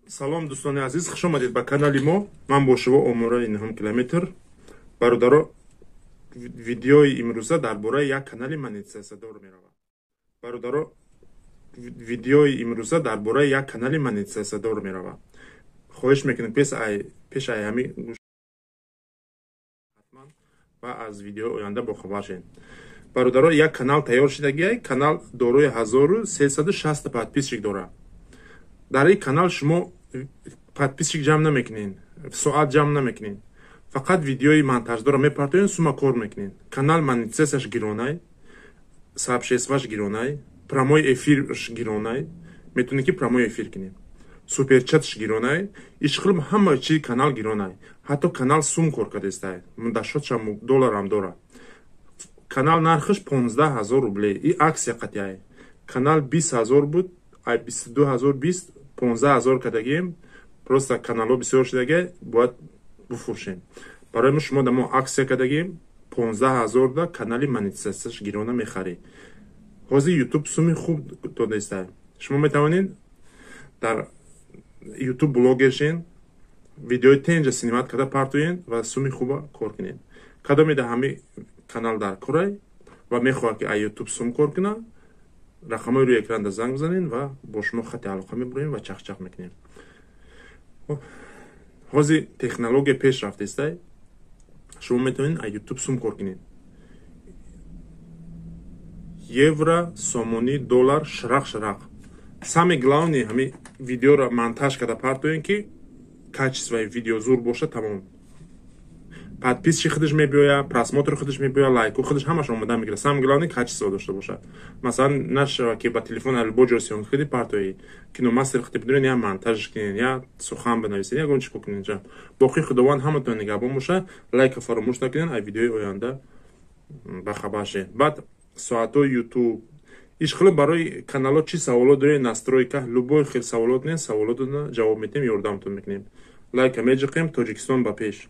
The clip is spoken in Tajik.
Салом, дӯстони азиз, хуш омадед ба канали мо. Ман бо шумо Омораи нуҳум километр. Бародаро, видеои имрӯза дар бораи як канали монетизатсиядор меравад. Бародаро, видеои имрӯза дар бораи як канали монетизатсиядор меравад. Хоҳиш мекунем, пеш ай ҳами ҳатман ва аз видеои оянда бохабар шавед. Бародаро, як канал тайёр шудагиай. Канал дорои 1360 подписчик дорад. Дар ин канал шумо подписчик ҷамъ намекунед, соат ҷамъ намекунед, фақат видеои монтаждорро мепартоед, сума кор мекунед. Канал монетизатсияш гиронай, сообществоаш гиронай, прямой эфирш гиронай, метавонед, ки прямой эфир кунед, суперчатш гиронай, ишқилм ҳама чи канал гиронай. Ҳатто канал сум кор кардестай, дашотшам долларам дорад. Канал нархаш 15 000 рублей и акция қатъяй. Канал 20 000 буд, ай 22 020 15 000 кардагием. Просто каналҳо бисёр шудаге, бояд буфурӯшем. Барои мо шумо да мо акция кардагием, 15 000 да канали монетизатсияш гирона мехарӣ. Ҳозир Ютуб суми хуб додаистай. Шумо метавонед дар Ютуб блогер шен, видеои тенҷа снимать карда партоен ва суми хуба кор кунед. Кадоме да ҳами канал дар корай ва мехоҳад, ки ай Ютуб сум кор кунад, рақамҳои рӯи экранда занг бизанед ва бо шумо хати алоқа мебурем ва чахчах мекунем. Ҳозир технология пеш рафтестай, шумо метавонед ай Ютуб сум кор кунед: евро, сомонӣ, доллар, шарақ шарақ. Самое главное, ҳами видеоро монтаж карда партоем, ки качествои видео зур бошад, тамом. Подписчик худаш мебиёяд, просмотр худаш мебиёяд, лайку худаш, ҳамаш омода мегирад. Самое главное, качество дошта бошад. Масалан, нашава, ки ба телефон любой ҷо съёмка кунӣ, партои. Киномастер худӣ бидурен, я монтаж кунен, я сухан бинависен, ягон чӣ кунен. Боқӣ Худованд ҳаматон нигаҳбон боша. Лайка фаромӯш накунен, ай видеои оянда бахабар шед. Баъд соатҳои Ютуб ишқило барои каналҳо чӣ саволот доред, настройка, любой хел саволот не, саволотона ҷавоб метиҳем, ёрдамтон мекунем. Лайка меҷиқем. Тоҷикистон ба пеш!